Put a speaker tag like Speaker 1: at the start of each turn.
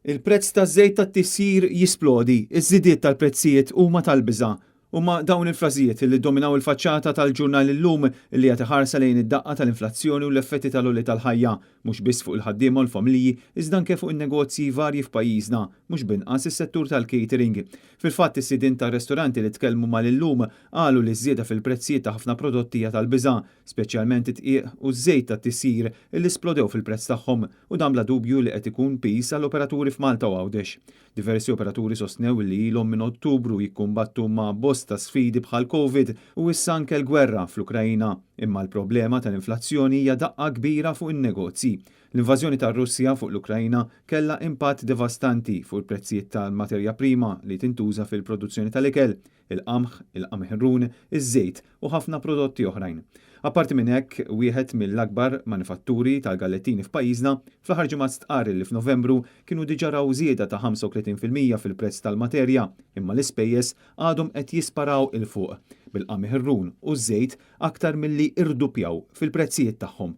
Speaker 1: Il-prezz taż-żejt tat-tisjir jisplodi, iż-żidiet tal-prezzijiet huma tal-biża'. Huma dawn il-frażijiet li ddominaw il-faċċata tal-ġurnal Illum li jagħti ħarsa lejn id-daqqa tal-inflazzjoni u l-effetti tal-għoli tal-ħajja, mhux biss fuq il-ħaddiema u l-familji iżda anke fuq in-negozji varji f'pajjiżna, mhux b'inqas is-settur tal-catering. Fil-fatt is-sidien tar-restoranti li tkellmu mal-Illum qalu li ż-żieda fil-prezzijiet ta' ħafna prodotti hija tal-biża', speċjalment id-dqiq u ż-żejt tat-tisjir li splodew fil-prezz tagħhom u dan bla dubju li qed ikun piż għall-operaturi f'Malta u Għawdex. Diversi operaturi sostnew li ilhom minn Ottubru jikkumbattu ma' bosta sfidi bħall-Covid u issa anke l-gwerra fl-Ukraina, imma l-problema tal-inflazzjoni hija daqqa kbira fuq in-negozji. L-invażjoni tar-Russja fuq l-Ukraina kellha impatt devastanti fuq il-prezzijiet tal-materja prima li tintuża fil-produzzjoni tal-ikel, il-qamħ, il-qamħirrun, iż-żejt u ħafna prodotti oħrajn. Apparti minn hekk, wieħed mill-akbar manifatturi tal-gallettini f'pajjiżna, fl-aħħar ġimgħat stqarr li f'Novembru kienu diġà raw żieda ta' 35% fil-prezz tal-materja, imma l-ispejjeż għadhom qed jisparaw 'il fuq, bil-qamħirrun u ż-żejt aktar milli irduppjaw fil-prezzijiet tagħhom.